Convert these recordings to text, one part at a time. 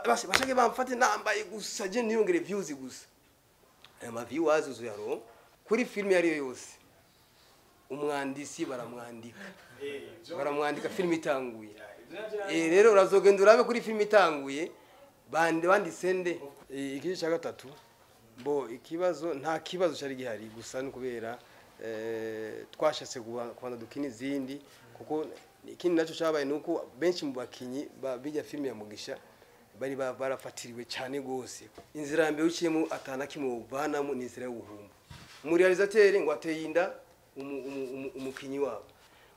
Bashake bamfate nambaye gusa je niyongere views gusa. Aya ma viewers uzoyaronka kuri film yari yose. Umwandisi baramwandika. Baramwandika film itanguye. Rero urazogenda urabe kuri film itanguye bande banditse nde. Igice cya gatatu bo ikibazo nta kibazo cyari gihari gusa no kubera twashatse kubanza dukina izindi, kuko ikindi nacyo cyabaye nuko benshi mu bakinyi bijya film ya Mugisha bari barafatiriwe cyane gose. Inzira ya mbere uciyemo atana kimuvanamo ni inzira y'ubuhumbu. Umurealisateur ngo ateye inda umukinyi wabo.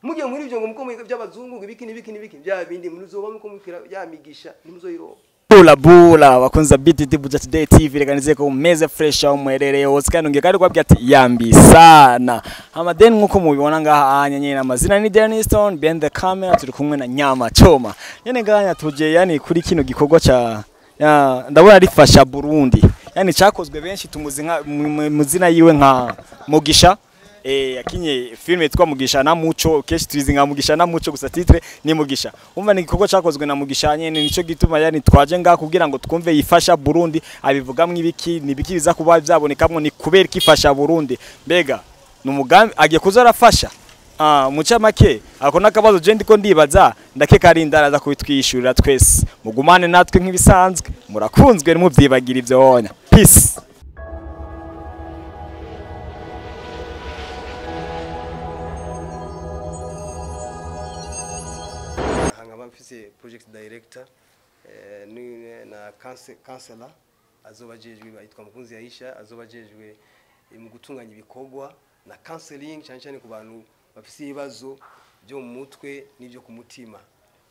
Mugiye muri ibyo ngo muko by'abazungu ibiki n'ibiki n'ibiki bya bindi muzoba muko mukira ya migisha nimuzoyironka. Bula bula wakunza BTT Buja Today TV, reka nizeye ko umeze fresh aho muherereye hose, kandi ngiye kandi kubabwira ati yambi sana. Hama then nkuko mubibona ngaha anya nyene amazina ni Denniston behind the camera, turi kumwe na Nyama Choma. Nyene nganya tuje yani kuri kino gikorwa cha ndabona rifasha Burundi. Yani cyakozwe benshi tumuzi nka muzina yiwe nka Mugisha. Yakinye filme yitwa Mugisha na Muco, kenshi tuzi nka Mugisha na Muco gusa titre ni Mugisha. Umva ni igikorwa cyakozwe na Mugisha nyene, nico gituma yani twaje ngaha kugira ngo twumve yifasha Burundi, abivugamwe ibiki nibiki biza kuba byabonekamwe, ni kubera kifasha Burundi. Mbega ni umugambi agiye kuza arafasha. Muca make ako nakabazo je ndiko ndibaza, ndakeka ari indaraza kubitwishurira twese. Mugumane natwe nk'ibisanzwe, murakunzwe nimuvyibagira ivyo honya. Peace. Mfise project director na counselor azobajejwe yitwa Mukunzi Aisha, azobajejwe mu gutunganya ibikorwa na counseling cyane cyane ku bantu bafise ibibazo byo mu mutwe n'ibyo ku mutima,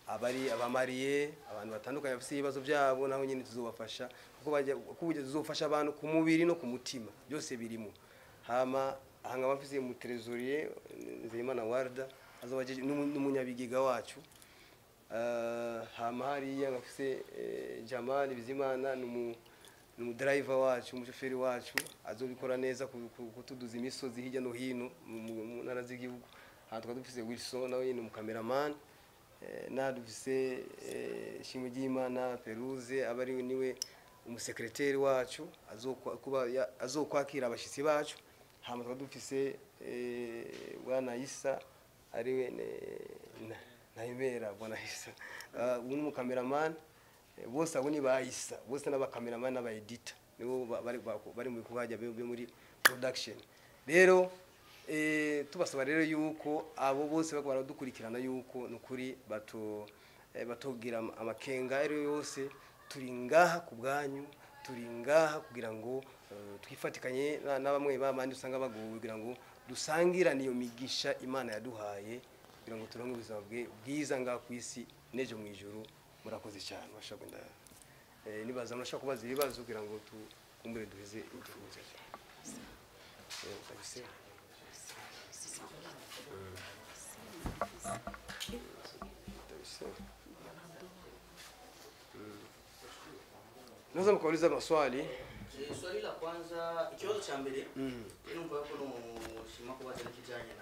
abari abamariye, abantu batandukanye bafise ibibazo byabo, naho nyine tuzobafasha kuko bajya kuburyo tuzofasha abantu ku mubiri no ku mutima byose birimo. Hama ahanga bafise mu trésorier Nzeyimana Warda azobajejwe n'umunyabigiga wacu. Hama hariya ngafise Jamal Bizimana numu driver wacu, umushoferi wacu azobikora neza kutuduza imisozi hirya no hino mu ntara z'igihugu. Hama dufise Wilson nawe ni umucameraman, na dufise Shimugimana Peruze abari niwe umusekreteri wacu azokwakira abashitsi bacu. Hama dufise bwana Isa ariwe Naimera bwana Isa, uyu ni umucameraman, bose abo ni ba Isa, bose n'abacameraman n'aba editor nibo bari mu bikorwa byo muri production. Rero tubasaba rero yuko abo bose bako baradukurikirana yuko nukuri batogira amakenga rero yose, turi ngaha ku bwanyu, turi ngaha kugira ngo twifatikanye na bamwe babandi usanga bagowe, kugira ngo dusangirane iyo migisha Imana yaduhaye, kugira ngo turonke ubuzima bwiza ngaha ku isi n'ejo mu ijuru. Murakoze cyane. Bashaka nibaza murashaka kubaza ibibazo kugira ngo tukumbure duheze igihugu. Naweza mkauliza maswali. Swali la kwanza, ikibazo cha mbere, numva ko no shima kubaza n'ikijanye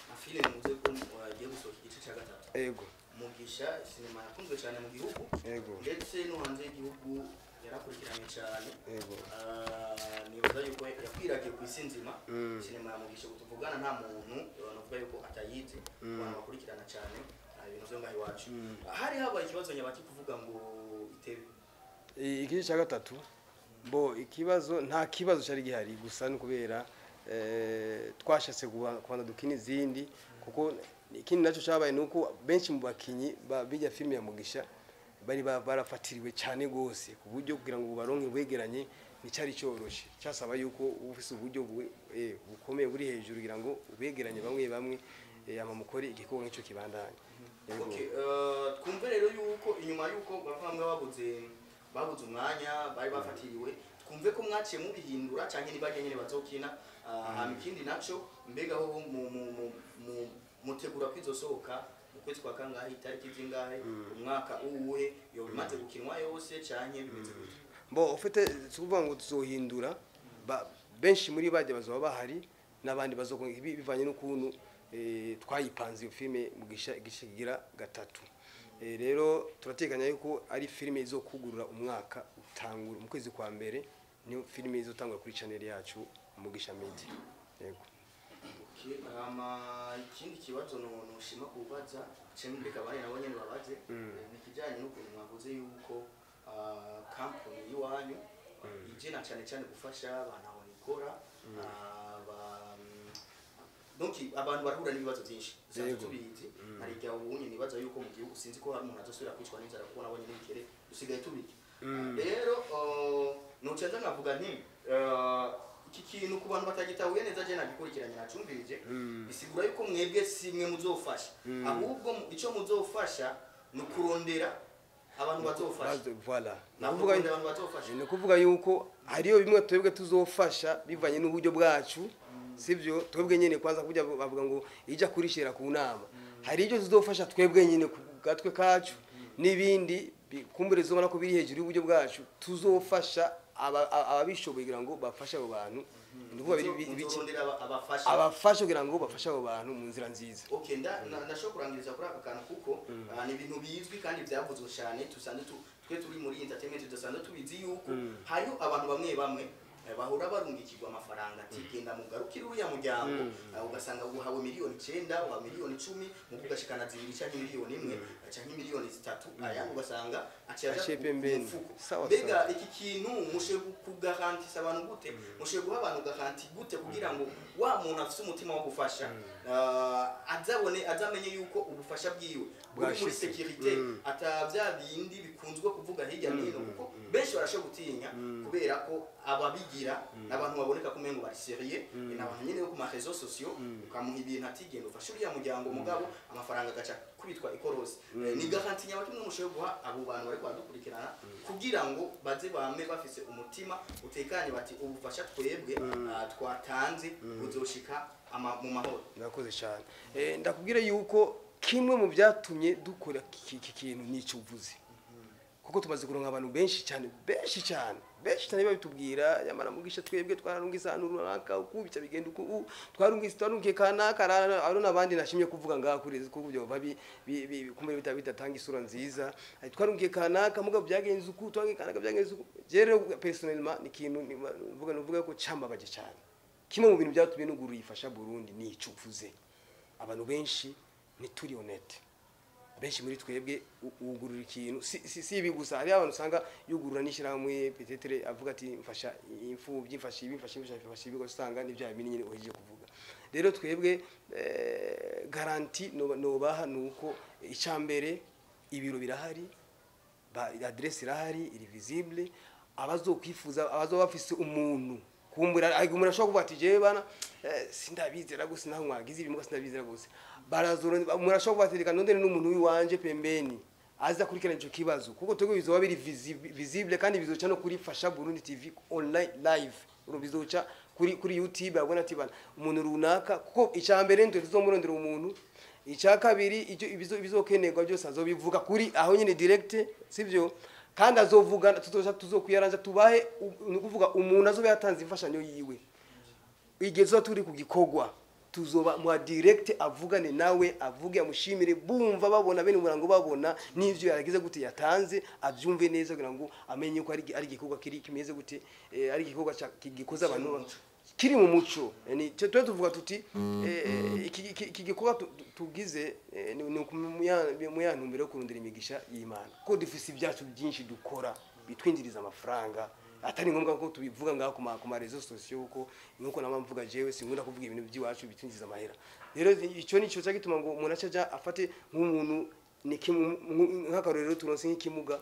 na filime muze ko wagiye gusohoka igice cya gatatu. Yego. Mugisha sinema yakunzwe cyane mu gihugu. Yego. Ndetse no hanze y'igihugu yarakurikiranye cyane. Yego. Nibaza yuko yakwiragiye ku isi nzima. Sinema ya Mugisha kutuvugana nta muntu banavuga yuko atayizi, abantu bakurikirana cyane ibintu byo ngaho iwacu. Hari habaye ikibazo nyabaki kuvuga ngo itebe. Igice cya gatatu bo ikibazo nta kibazo cyari gihari gusa no kubera twashatse kubanza dukina izindi, kuko ikindi nacyo cyabaye nuko benshi mu bakinyi bijya film ya Mugisha bari barafatiriwe cyane gose, ku buryo kugira ngo baronke wegeranye nticyari cyoroshe, cyasaba yuko ufise uburyo bukomeye buri hejuru kugira ngo ubegeranye bamwe bamwe ama mukore igikorwa nk'icyo kibandanye. Okay, twumve rero yuko inyuma yuko bavamwe babuze umwanya bari bafatiriwe, twumve ko mwaciye mubihindura canke nibaje nyene bazokina. Hama ikindi naco mbega ho mutegura kwizosohoka mu kwezi kwa kangahe, itariki zingahe, umwaka uwuhe, yo bimaze gukinwa yose canke bimeze gute? Bo ufite tuvuga ngo tuzohindura, benshi muri bajya bazoba bahari n'abandi bazokonga bivanye n'ukuntu twayipanze iyo filme Mugisha igice kigira gatatu. Rero turatekanya yuko ari filime izokugurura umwaka utangura mu kwezi kwa mbere, niyo filime izotangura kuri channel yacu Mugisha Media. Yego. Okay, hama ikindi kibazo noshima kubaza cembe kabane nabo nyene babaze, ni kijanye n'ukuntu mwavuze yuko company yiwanyu ije na cyane cyane gufasha abantu aho nikora, donc abantu barahura n'ibibazo byinshi dusanzwe tubizi. Hari igihe ubunye nibaza yuko mu gihugu sinzi ko hari umuntu azosubira kwicwa n'inzara, kuko nabonye n'ibikere dusigaye tubirya. Rero noca nza nkavuga nti iki kintu ku bantu batagitahuye neza, je nagikurikiranye nacumvirije, bisigura yuko mwebwe si mwe muzofasha, ahubwo ico muzofasha ni ukurondera abantu bazofasha. Voilà. Navuga Nukuvuga abantu bazofasha. Ni ukuvuga yuko hariyo bimwe twebwe tuzofasha bivanye n'uburyo bwacu, sibyo? Twebwe nyene kwanza kujya bavuga ngo ijya kurishira ku nama, hari ibyo tuzofasha twebwe nyene ku gatwe kacu, n'ibindi kumbure zobona ko biri hejuru y'uburyo bwacu tuzofasha ababishoboye kugira ngo bafashe abo bantu. Ni ukuvuga Muzorondera abafasha. Abafasha kugira ngo bafashe abo bantu mu nzira nziza. Okay, ndashobora kurangiriza kuri aka kantu kuko ni ibintu bizwi kandi byavuzwe cyane. Tusanzwe twe turi muri entertainment dusanzwe tubizi yuko hariho abantu bamwe bamwe bahora barungikirwa amafaranga ati genda mugarukire uriya muryango. Ugasanga uhawe 9 miliyoni, uhawe 10 miliyoni, mu ugashikana 2 canke 1 miliyoni canke 3 miliyoni, ayandi ugasanga aciye aja Aciye ku pembeni. mufuko. Sawa, Mbega iki kintu mushe kugarantisa abantu gute, mushe guha abantu garantie gute kugira ngo wa muntu afise umutima wo gufasha azabone, azamenye yuko ubufasha bwiwe buri muri Bwashitse. sécurité, ata bya bindi bikunzwe kuvuga hirya no hino, kuko benshi barashobora gutinya kubera ko ababigira n'abantu baboneka ko umengo bari sérieux, ni abantu nyine bo ku ma réseaux sociaux, ukamuha ibintu ati genda ufashe uriya muryango, mugabo amafaranga agaca kubitwa ikorosi. Ni garantie nyabaki mwe mushoboye guha abo bantu bari kubadukurikirana kugira ngo baze bame bafise umutima utekanye bati ubufasha twebwe twatanze buzoshika mu mahoro? Murakoze cyane. Ndakubwira yuko kimwe mu byatumye dukora iki kintu nicyo uvuze, kuko tumaze kuronka abantu benshi cyane, benshi cyane, benshi cyane babitubwira: "Yamara Mugisha, twebwe twararungise ahantu runaka uku bica bigenda uku, twarungise, twarungiye kanaka." Aro n'abandi nashimye kuvuga ngaha kuri kuko byo babi kumbe bitatanga isura nziza. Ati, "Twarungiye kanaka mugabo byagenze uku, twarungiye kanaka byagenze uku." Je rero personnellement ni ikintu nuvuga ko cambabaje cyane. Kimwe mu bintu byatumye nuguru yifasha Burundi ni ico uvuze: abantu benshi ntituri honnête. Benshi muri twebwe wugurura ikintu, si ibi gusa, hari abantu usanga yugurura n'ishyirahamwe, peut-être avuga ati mfasha imfubyi, mfasha ibi, mfasha ibi, mfasha ibi, usanga ni bya bindi nyine uhejeje kuvuga. Rero twebwe garantie nobaha ni uko icya mbere ibiro birahari, adresse irahari, iri visible. Abazokwifuza, abazoba bafise umuntu kumbura, ariko umuntu ashobora kuvuga ati jewe bana sindabizera gusa naho mwagize ibi muga sindabizera gusa, barazora. Umuntu ashobora kuvuga ati reka nondere n'umuntu w'iwanje pembeni aza kurikirana ico kibazo, kuko twebwe bizoba biri visible kandi bizoca no kuri Fasha Burundi TV online live. Uru bizoca kuri YouTube, abona ati bana umuntu runaka, kuko icya mbere nitwe tuzomurondera umuntu, icya kabiri icyo ibizokenerwa byose azobivuga kuri aho nyine direct, sivyo? Kandi azovuga tuzoja tuzokwiyaranja tubahe ni ukuvuga umuntu azoba yatanze imfashanyo yiwe, igihe tuzoba turi ku gikorwa tuzoba mu direct, avugane nawe, avuge, amushimire, bumva babona bene umurango, babona n'ivyo yaragize gute yatanze, abyumve neza kugira ngo amenye ko ari igikorwa kiri kimeze gute, ari igikorwa gikoza abantu kiri mu muco. Ni twe tuvuga tuti iki gikorwa tugize ni mu ya ntumbero yo kurondera imigisha y'Imana, kuko dufise ibyacu byinshi dukora bitwinjiriza amafaranga, atari ngombwa ko tubivuga ngaho ku ma réseaux sociaux, kuko nuko nama mvuga jewe sinkunda kuvuga ibintu by'iwacu bitwinjiza amahera. Rero icyo nico cyagituma ngo umuntu aca afate nk'umuntu ni nk'akarorero turonse nk'ikimuga,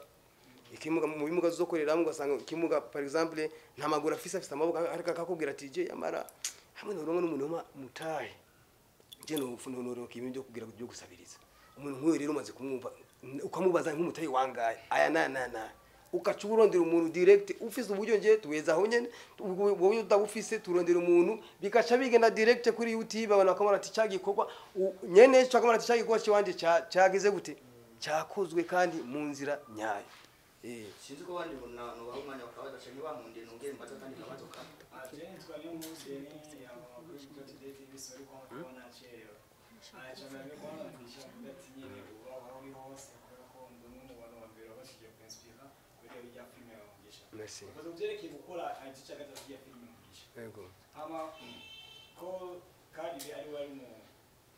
ikimuga mu bimuga zokoreramo, ugasanga ikimuga par exemple nta maguru afise amaboko, ariko akakubwira ati je yamara hamwe noronka n'umuntu wama mutahe je no noroka ibintu byo kugira byo gusabiriza. Umuntu nk'uyo rero umaze kumwumva, ukamubaza nk'umutahe wangaye aya na na na, ukaca urondera umuntu direct ufise uburyo, nje tuweza aho nyene, wowe utabufise turondera umuntu, bikaca bigenda direct kuri YouTube, abantu bakamubona ati cyagikorwa nyene cyakamara ati cyagikorwa kiwanje cyagize gute, cyakozwe kandi mu nzira nyayo. Sinzi ko abandi nubaha umwanya bakabaza canke bamundiye nongere mbaza kandi kabazo kamwe. Je nitwa Niyomunsi ni kuri Buja Today TV, sorry ko ndabona nacerewe. Icya mbere ni kubona mvugisha mvuga ati nyine uba aho uri hose kubera Merci. Ukoze byerekeye gukora igice cya gatatu ya filime Mugisha. Yego. Hama ko Karire ari wari mu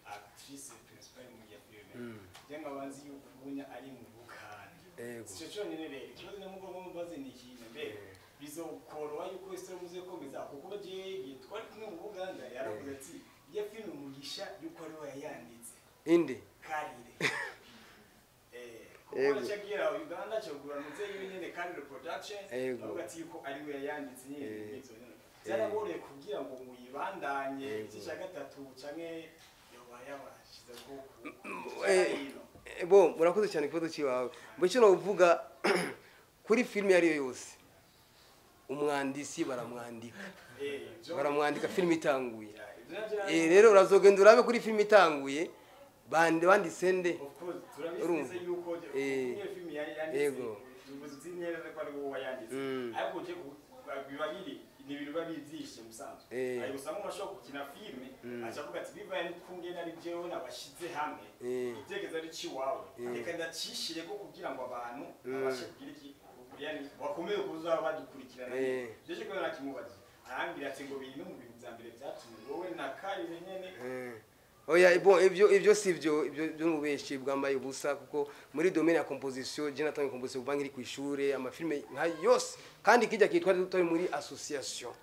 actrice principale mu ya filime. Je nkabanzi yuko ubunya ari mu Bugande. Yego. Sico cyonyine rero ikibazo nyamukuru mbaze ni ikintu mbe bizokoroha yuko ese muze komeza kuko je igihe twari kumwe mu Buganda yaravuze ati ya filime Mugisha yuko ari we yayanditse. Inde Karire. Kuko cyagira Uganda cyogura muze nyine Karire production avuga ati yuko ari we yayanditse nyine bizo nyine. Byaraboroye kugira ngo muyibandanye igice cya gatatu canke yoba yabashize ko bo murakoze cyane ikibazo cyiwawe. Mbese no uvuga kuri filime yari yo yose umwandisi baramwandika. Baramwandika filime itanguye. Rero urazogenda urabe kuri filime itanguye banditse nde. Of course turabizi yuko iyo filime yanditse ubuzi neza ko ari wowe wayanditse ariko je biba biri ni ibintu biba bivyishe musanzwe ariko usanga umuntu ashobora gukina filime acavuga ati bivaye n'ukungene ari jewe nabashize hamwe itegeza ari ciwawe reka ndacishire ko kugira ngo abantu babashe kugira iki yani bakomeye kuza badukurikirana. Jeje ko nakimubaza arambwira ati ngo biri no mu bintu vya mbere vyatumye wowe na Karire nyene. Oya bon ibyo sivyo ibyo n'ubeshi bwambaye ubusa kuko muri domaine ya composition je natangiye composition kuva nkiri kw'ishure amafilme nka yose kandi kijya kitwa tutari muri association.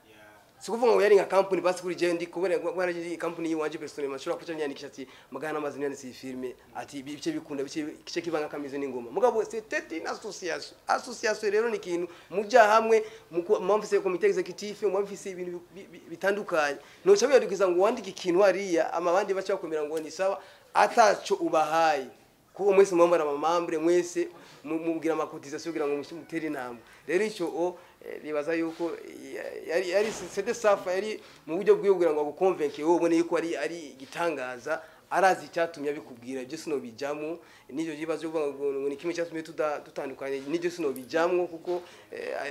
Sikuvuga ngo yari nka company basi kuri je ndi kubera kubera company yiwanje personnellement nshobora kuca nyandikisha ati magana amazi nyanditse iyi filme ati bice bikunda bice kice kibanga kamize n'ingoma mugabo c'était une association. Association rero ni ikintu muja hamwe mwamfise comité exécutif mwamfise ibintu bitandukanye noca biyadukiza ngo wandike ikintu hariya amabandi baca bakomera ngo ni sawa ataco ubahaye kuko mwese mwambara amamambre mwese mubwira amakotisation kugira ngo mutere intambwe. Rero ico bibaza yuko yari c'était safa yari mu buryo bw'ubwira ngo aguconvince wowe ubone yuko ari igitangaza arazi icyatumye abikubwira ibyo sino bijamwo n'ibyo bibazo ngo ni kimwe cyatumye dutandukanye n'ibyo sino bijamwo kuko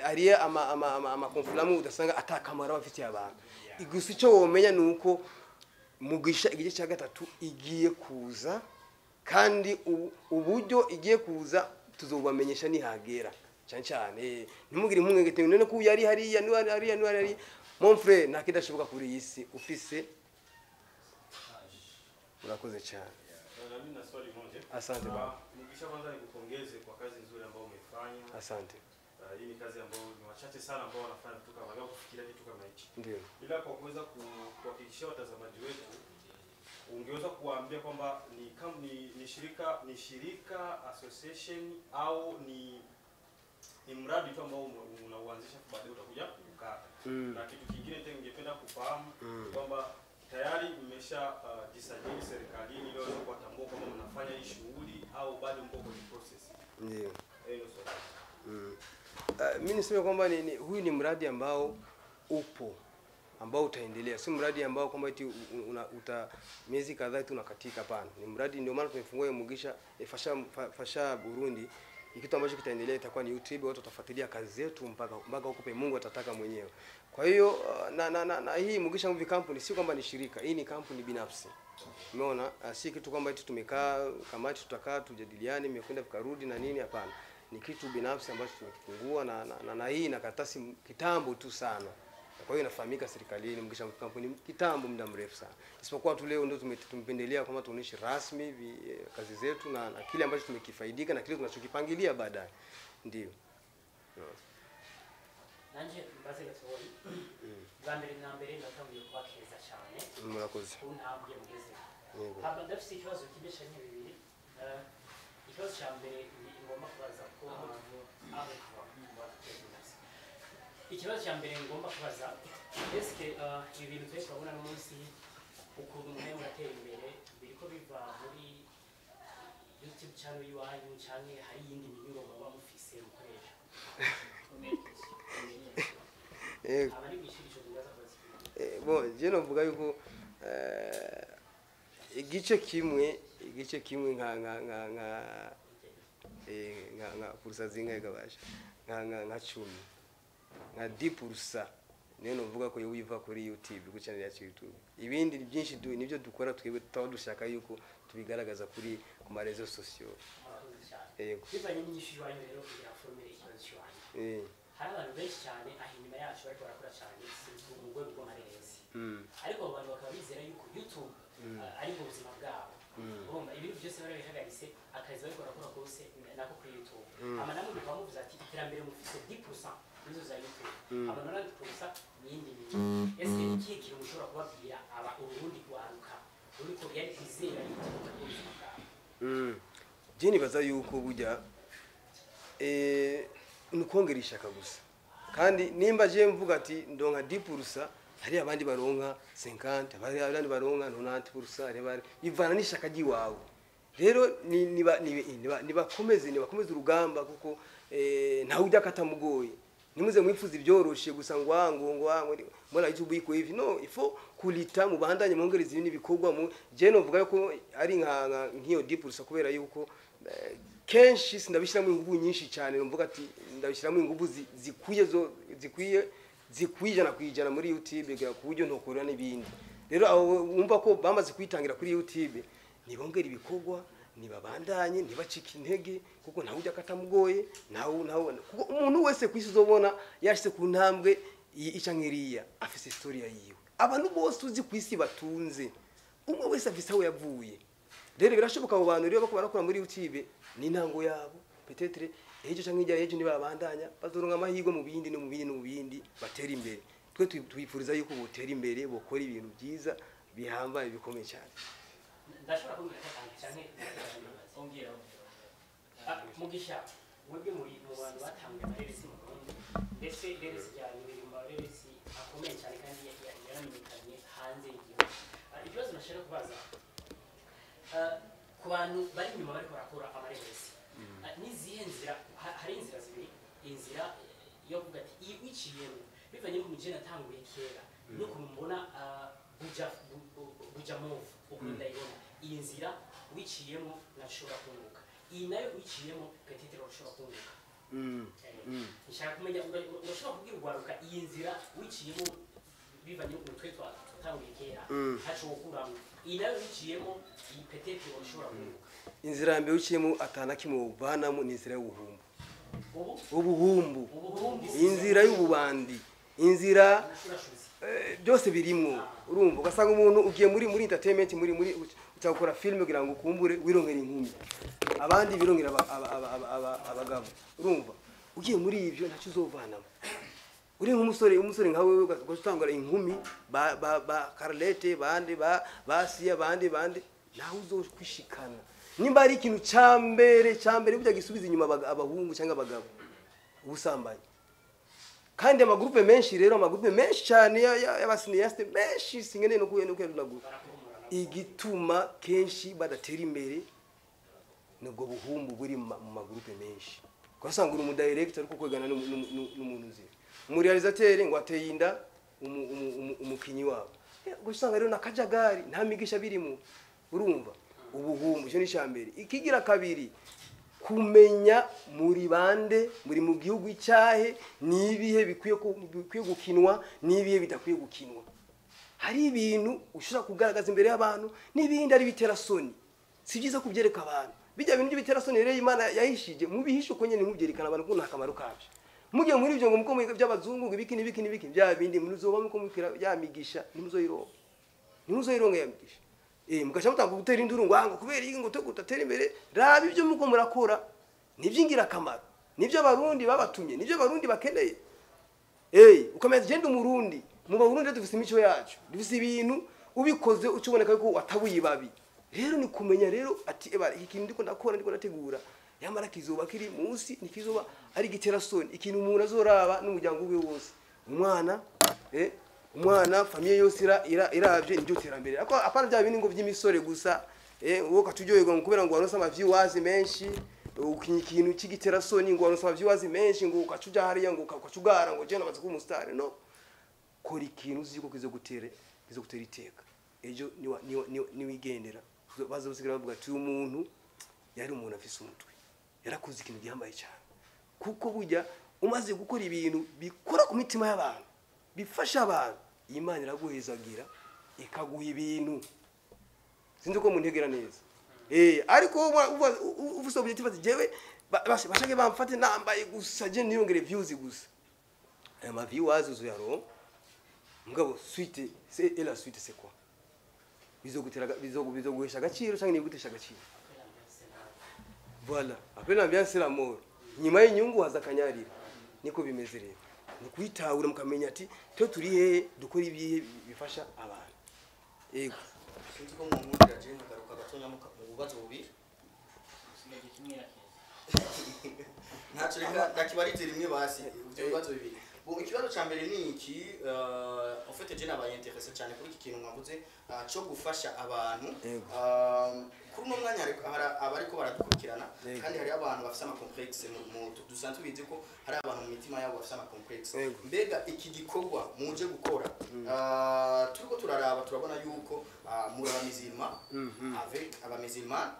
ari ama conflamu udasanga atakamara bafitiye abantu. Gusa icyo womenya nuko Mugisha igice cya gatatu igiye kuza kandi uburyo igiye kuza tuzobamenyesha nihagera cyane cyane ntimugire impungenge none ko yari hariya ni hariya ni hariya mon frère nta kidashoboka kuri iyi si ufise. Murakoze cyane. Mimi na swali moja. Asante baba. Mugisha, kwanza nikupongeze kwa kazi nzuri ambayo umeifanya. Asante. Hii ni kazi ambayo ni wachache sana ambao wanafanya vitu kama hivi kufikiria kitu kama hichi. Ndio. Ila kwa kuweza kuhakikishia watazamaji wetu ungeweza kuwaambia kwamba ni shirika association au ni mradi tu ambao unauanzisha baadaye utakuja kukata. Na kitu kingine tena ningependa kufahamu kwamba tayari mmesha jisajili serikalini ili waweze kuwatambua kwamba mnafanya hii shughuli au bado mko kwenye process? Ndio. Hiyo swali. Mimi niseme kwamba huyu ni mradi ambao upo ambao utaendelea, si mradi ambao kwamba eti uta miezi kadhaa tu unakatika. Hapana, ni mradi, ndio maana tumefungua hiyo Mugisha Fasha Burundi. Ni kitu ambacho kitaendelea, itakuwa ni YouTube, watu watafuatilia kazi zetu mpaka huko pe Mungu atataka mwenyewe. Kwa hiyo na hii Mugisha Movie Company si kwamba ni shirika, hii ni kampuni binafsi. Umeona, si kitu kwamba eti tumekaa kamati tutakaa tujadiliane imekwenda vikarudi na nini, hapana. Ni kitu binafsi ambacho tumekifungua na hii na karatasi kitambo tu sana. Kwa hiyo inafahamika serikalini Mugisha Movie Company kitambo muda mrefu sana. Isipokuwa tu leo ndio tumependelea kwamba tuoneshe rasmi kazi zetu na kile ambacho tumekifaidika na kile tunachokipangilia baadaye. Ndio. Nanje mbaze gatoyi. Bwa mbere na mbere ndatanguye kubakeza cyane. Murakoze. Kuntambwe mugeze. Haba ndafite ikibazo kimwe canke bibiri. Ikibazo cya mbere ni ngomba kubaza ko aho kuva. Ikibazo cya mbere ngomba kubaza eske ibi bintu twese turabona no munsi ukuntu mwe muratera imbere biriko biva muri YouTube channel yiwanyu canke hari yindi minyuro muba mufise mukoresha? Abari mwishuri ico kubaza kubaza. Bon, je novuga yuko igice kimwe nka nka nka nka nka purusa zingahe gabasha nka nka 10 nka 10% niyo novuga ko yiva kuri YouTube ku channel yacu YouTube. Ibindi byinshi nibyo dukora twebwe tutaba dushaka yuko tubigaragaza kuri ku ma réseaux sociaux. Yego. Bivanye n'inyishu yanyu rero kugira formule ikibazo cyanyu. Hari abantu benshi cyane aho inyuma yacu bariko barakora cyane mu rwego rw'amareresi, ariko abo bantu bakaba bizera yuko YouTube ari bwo buzima bwabo. Urumva ibintu byose barabihagaritse, akazi bariko barakora kose nako kuri YouTube. Ama namwe mukaba muvuze ati iterambere mufise 10% nizo za YouTube, ama 90% n'iyindi mirimo. Ese ikihe kintu mushobora kubabwira aba urundi rwaruka ruriko yari kwizera YouTube ari bwo buzima bwabo? Je nibaza yuko burya ni ukongera ishaka gusa. Kandi nimba je mvuga ati ndonka 10%, hari abandi baronka 50, hari abandi baronka 90%, hari abandi bivana n'ishaka ry'iwawe. Rero nibakomeze urugamba, kuko ntawe ujya katamugoye. Nimuze mwifuza ibyoroshe gusa ngo ngo mbona YouTube iko hivi. No, il faut kulita, mubandanye mwongereza ibindi bikorwa. Mu je novuga yuko ari nka nk'iyo 10%, kubera yuko kenshi sindabishyiramo ingufu nyinshi cyane. Mvuga ati ndabishyiramo ingufu zikwiye, zo zikwiye 100% muri YouTube, ku buryo ntokorera n'ibindi. Rero abo wumva ko bamaze kwitangira kuri YouTube, nibongera ibikorwa, nibabandanye, ntibacike intege, kuko ntawe ujya katamugoye. Ntawe, kuko umuntu wese ku isi uzobona yashyize ku ntambwe ica nk'iriya afise historia yiwe. Abantu bose uzi ku isi batunze, umwe wese afise aho yavuye. Rero birashoboka abo bantu rero bako barakora muri YouTube ni intango yabo. Peut-être ejo canke hirya y'ejo nibabandanya bazoronka amahirwe mu bindi no mu bindi no mu bindi, batera imbere. Twe twifuriza yuko botera imbere, bokora ibintu byiza bihambaye bikomeye cyane. Ndashobora kumbwira akantu canke? Ongera. Mugisha, mwebwe muri mu bantu batanguye amareresi mu Burundi, ndetse reresi ryanyu biri mu mareresi akomeye cyane kandi yaramenyekanye hanze y'igihugu. Ikibazo nashaka kubaza ku bantu bari inyuma bariko barakora amareresi, n'izihe nzira? Hari inzira zibiri: inzira yo kuvuga ati iyi wiciyemo bivanye n'ukuntu je natanguye kera n'ukuntu mbona buja buja move, ukuntu ndayibona, iyi nzira wiciyemo nashobora kunguka, iyi nayo wiciyemo peut-être urashobora kunguka. Nshaka kumenya urashobora kubwira urwaruka iyi nzira wiciyemo bivanye n'ukuntu twe twatanguye kera ntaco wokuramo, iyi nayo wiciyemo iyi peut-être urashobora kunguka? Inzira ya mbere uciyemo atana kimwe uvanamo ni inzira y'ubuhumbu. Ubu? Ubuhumbu. Ubuhumbu. Inzira y'ububandi, inzira ubushurashuzi. Byose birimwo. Urumva ugasanga umuntu ugiye muri entertainment, muri uca gukora film kugira ngo ukumbure wirongera inkumi, abandi birongera abagabo. Urumva ugiye muri ivyo ntacyo uzovanamo. Uri nk'umusore, umusore nka wewe, ugatangura inkumi ba Carlette, bande ba Sia, bande bande, nawe uzokwishikana. Nimba ari ikintu ca mbere burya gisubiza inyuma abahungu cyangwa abagabo, ubusambanyi. Kandi amagroupe menshi rero, amagroupe menshi cyane y'abacinéastes menshi, singene no kuyarunagura, igituma kenshi badatera imbere nubwo buhumbu buri mu magroupe menshi. Ugasanga uri umudirector ariko kwegana n'umuntu uzi umuréalisateur ngo ateye inda umukinyi wabo. Ugasanga rero nakajagari, nta migisha birimo. Urumva ubuhumbu, icyo ni icya mbere. Ikigira kabiri, kumenya muri bande, muri mu gihugu icyahe, n'ibihe bikwiye gukinwa n'ibihe bidakwiye gukinwa. Hari ibintu ushobora kugaragaza imbere y'abantu n'ibindi ari bitera soni, si byiza kubyereka abantu. Bijya bintu by'ibitera soni rero Imana yahishije, mubihishe uko nyene, mubyerekana abantu ko nta kamaro kabyo. Mugiye muri ibyo ngo muko mwiga by'abazungu, ngo ibiki n'ibiki n'ibiki, bya bindi muzoba muko mukira ya migisha ntimuzoyironka, ntimuzoyironka ya migisha. Mugaca mutanga gutera induru ngo ngo kubera iki ngo tugutatera imbere. Raba ibyo muko murakora niby'ingirakamaro, nibyo Abarundi babatumye, nibyo Abarundi bakeneye. Ukamenya genda umurundi, mu Barundi dufise imico yacu, dufise ibintu ubikoze ucuboneka yuko watabuye ibabi. Rero ni kumenya rero ati eba iki kintu ndiko ndakora, ndiko ndategura, yamara kizoba kiri munsi nikizoba ari gitera soni, ikintu umuntu azoraba n'umuryango wiwe wose, umwana umwana, famille yose iravye niryo terambere. Ariko apana bya bindi ngo by'imisore gusa, wowe ukatujyoherwa ngo kubera ngo waronse ama viewers menshi, ukinya ikintu cy'igitera soni ngo waronse ama viewers menshi, ngo ukacuja hariya, ngo ukacugara ngo je namaze kuba umustar. No kora ikintu uzi ko kizogutera iteka ejo niwigendera, bazosigara bavuga ati uyu muntu yari umuntu afise umutwe, yarakoze ikintu gihambaye cyane. Kuko burya umaze gukora ibintu bikora ku mitima y'abantu, bifasha abantu, Imana iraguhezagira ikaguha ibintu. Sinzi ko muntegera neza. Ariko ufise objective ati jewe bashake bamfate nambaye gusa, je niyongere views gusa. Aya ma viewers uzoyaronka, mugabo suite c'est et la suite c'est quoi? Bizogutera, bizoguhesha agaciro cyangwa ntibigutesha agaciro? Voilà, après l'ambiance c'est la mort. Nyuma y'inyungu haza akanyarira. Niko bimeze rero, ni kwitahura mukamenya ati twe turi hehe, dukora ibihe bifasha abantu. Yego. Sinzi ko munkundira je nkagaruka gatonya mu bubazo bubiri. Usigaje kimwe na keza. Ntacyo, reka ndakibarize rimwe basi ibyo bibazo bibiri. Bon, ikibazo cya mbere ni iki: en fait je nabaye intéressé cyane kuri iki kintu mwavuze cyo gufasha abantu. Yego. Kuri uno mwanya hari abariko baradukurikirana Yego. kandi hari abantu bafite ama complexe dusanzwe tubizi ko hari abantu mu mitima yabo bafite ama complexe. Yego. Mbega iki gikorwa muje gukora, turiko turaraba turabona yuko muri abamizirima avec abamizirima,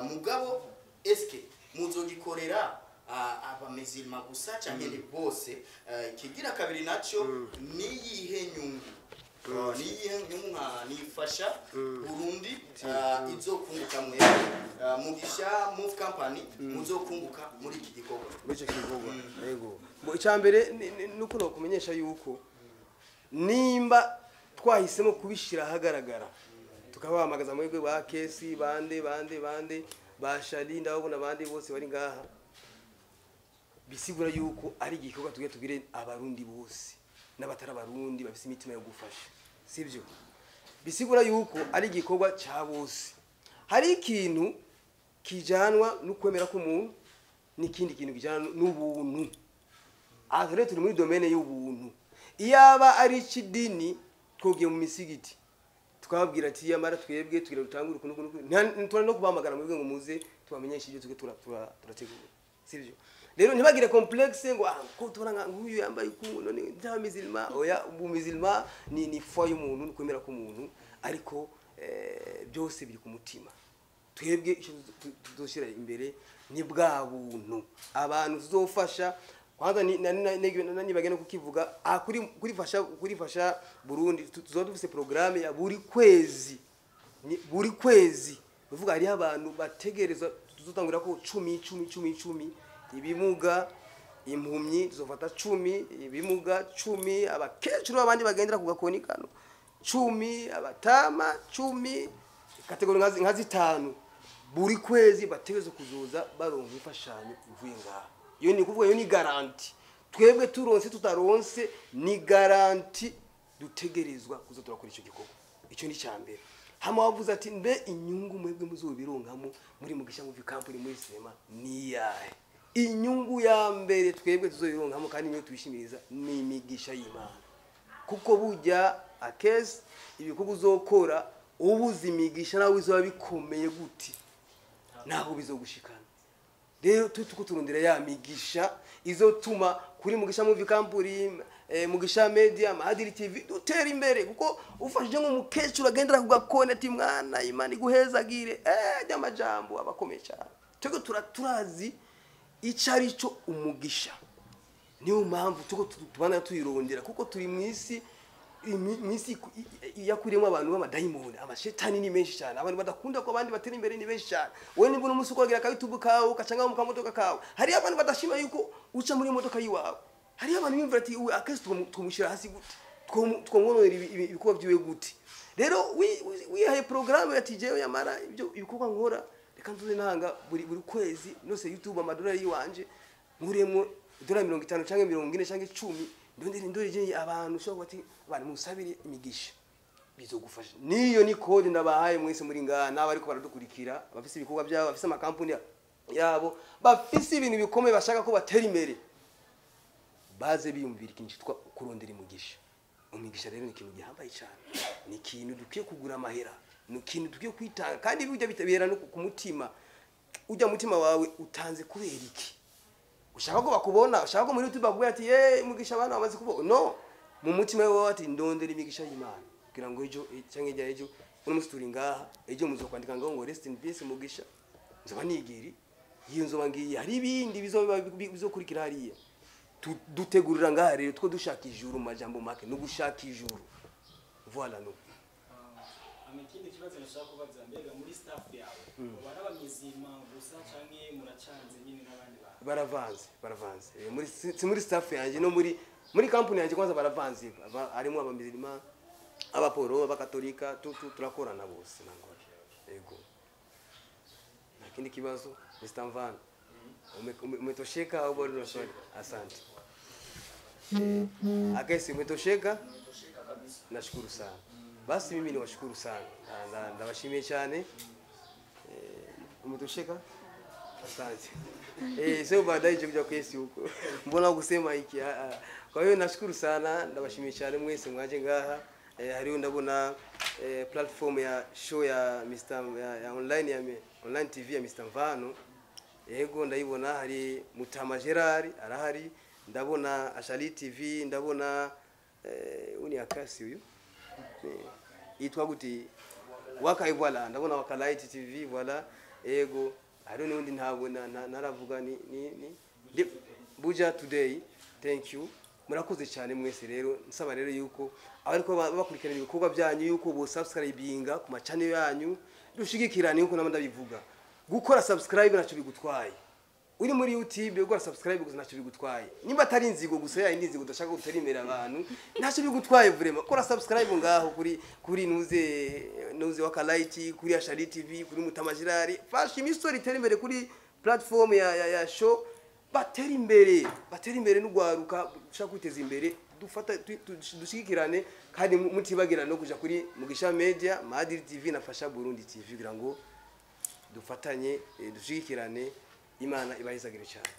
mugabo eske muzogikorera abamizirima gusa canke ni bose? Ikigira kabiri naco, niyihe nyungu nka nifasha Burundi izokunguka mwebwe Mugisha Movie Company muzokunguka muri iki gikorwa? Muri icyo gikorwa, yego. Bo, icya mbere nuko nokumenyesha yuko nimba twahisemo kubishyira ahagaragara, tukabahamagaza mwebwe ba kesi bande bande bande ba shali, ndababona abandi bose bari ngaha, bisigura yuko ari igikorwa tugiye tugire Abarundi bose n'abatari Abarundi bafise imitima yo gufasha, sibyo? Bisigura yuko ari igikorwa cya bose. Hari ikintu kijanwa no kwemera k'umuntu n'ikindi kintu kijana n'ubuntu. Aha rero turi muri domaine y'ubuntu. Iyaba ari ikidini, twogiye mu misigiti twababwira ati yamara twebwe tugira dutangure ukuntu ukuntu. Ntitwari no kubahamagara mwebwe ngo muze tubamenyeshe ibyo tuge turategura, sibyo? Rero ntibagire complexe ngo ah, ko tubona nka nk'uyu yambaye uku, none nta musulman. Oya, umusulman ni foi y'umuntu, ni kwemera k'umuntu, ariko byose biri ku mutima. Twebwe icyo tuzoshyira imbere ni bwa buntu. Abantu tuzofasha kwanza nibage no kukivuga kuri fasha Burundi, tuzoba dufise programme ya buri kwezi. Ni buri kwezi bivuga hariho abantu bategereza, tuzotangura ko 10 10 10 10, ibimuga, impumyi, tuzofata 10, ibimuga 10, abakecuru abandi bagendera ku gakoni kano 10, abatama 10, catégorie nka zitanu buri kwezi bategerezwa kuzoza baronka imfashanyo ivuye ngaha. Iyo ni kuvuga, iyo ni garantie. Twebwe turonse tutaronse, ni garantie dutegerezwa kuza turakora icyo gikorwa. Icyo ni icya mbere. Hama wavuze ati mbe inyungu mwebwe muzobironkamo muri Mugisha Movie Company, muri sinema, ni iyahe? Inyungu ya mbere twebwe tuzobironkamo kandi niyo twishimiriza ni imigisha y'Imana, kuko burya akesi ibikorwa uzokora ubuze imigisha nawe bizoba bikomeye gute, naho bizogushikana. Rero twe tuko turondera ya migisha izotuma kuri Mugisha Movie Company, Mugisha Media, Mahadiri TV dutera imbere, kuko ufashije nk'umukecuru agendera ku gakoni ati mwana Imana iguhezagire, ry'amajambo abakomeye cyane. Twebwe turazi ico ari cyo umugisha, niyo mpamvu tuko tubana tuyirondera, kuko turi mu isi yakuriyemo abantu b'amadayimoni, amashetani ni menshi cyane, abantu badakunda ko abandi batera imbere ni benshi cyane. Wowe nimba uno munsi ukogira aka YouTube kawe ukacanga mu kamodoka kawe, hariyo abantu badashima yuko uca muri modoka yiwawe. Hariyo abantu biyumvira ati uwe akesi twomushyira hasi gute, twomwononera ibikorwa byiwe gute? Rero wihaye porogaramu ya jewe yamara ibyo ibikorwa nkora, reka nzuze ntanga buri kwezi nose YouTube amadolari yiwanje, nkuremo idolari 50 canke 40 canke 10, ndondere ndore abantu ushobora kuba ati abantu musabire imigisha, bizogufasha. Niyo ni code ndabahaye mwese muri ngaha n'abariko baradukurikira, abafise ibikorwa byabo, bafise amakampuni yabo, bafise ibintu bikomeye bashaka ko batera imbere, baze biyumvira ikintu cyitwa kurondera imigisha. Umugisha rero ni ikintu gihambaye cyane, ni ikintu dukwiye kugura amahera, ni ikintu dukwiye kwitanga, kandi bijya bitabera no ku mutima. Ujya mutima wawe utanze kubera iki? Ushaka ko bakubona? Ushaka ko muri YouTube bakubwira ati ye Mugisha abana bamaze kubona? No mu mutima wawe ati ndondera imigisha y'Imana kugira ngo ejo cyangwa ijya ejo, uno munsi turi ngaha, ejo muzokwandika ngo rest in peace Mugisha, nzoba nigiri iyo nzoba ngiye, hari ibindi bizoba bizokurikira hariya. Dutegurira ngaha rero two dushaka ijuru. Mu majambo make no gushaka ijuru, voilà no. Hama ikindi kibazo nashaka kubaza, mbega muri staff yawe uba ari abamizima gusa canke muracanze nyine n'abandi bantu? Baravanze, baravanze. Muri si muri staff yanjye, no muri Muri kampuni yanjye kwanza baravanze, harimo abamizirima, abaporo, abakatolika, turakorana bose nangora. Yego, nta kindi kibazo. Mr. Mvano, umetosheka au bado una swali? Asante. Akesi, umetosheka? Nashukuru sana. Basi mimi niwashukuru sana. Ndabashimiye cyane. Umetosheka? Asante. Sio baadaye kuja kesi huko. Mbona kusema hiki? Kwa hiyo nashukuru sana, ndabashimiye cyane mwese mwaje ngaha. Hariho ndabona platform ya show ya Mr ya online ya online TV ya Mr Mvano. Yego, ndayibona. Hari Mutama Gerard arahari, ndabona Ashali TV, ndabona uni akasi uyu itwa gute, Waka, voilà, ndabona Waka Light TV, voilà. Yego, hariho n'undi ntabwo naravuga ni Buja Today. Thank you, murakoze cyane mwese. Rero nsaba rero yuko abariko bakurikirana ibikorwa byanyu yuko bo subscribinga ku ma channel yanyu, dushigikirane yuko nabo ndabivuga. Gukora subscribe ntacyo bigutwaye. Uri muri YouTube, gukora subscribe gusa ntacyo bigutwaye. Nimba atari inzigo gusa, ya indi nzigo udashaka gutera imbere abantu, ntacyo bigutwaye vraiment. Kora subscribe ngaho kuri nuze Waka Light, kuri Ashali TV, kuri Mutama Girari. Fasha imisoro itera imbere kuri platform ya show, batera imbere, batera imbere n'ugwaruka ushaka kwiteza imbere. Dufata dushigikirane kandi mutibagira no kuja kuri Mugisha Media, Madiri TV na Fasha Burundi TV kugira ngo dufatanye, dushigikirane. Imana ibahezagire cyane.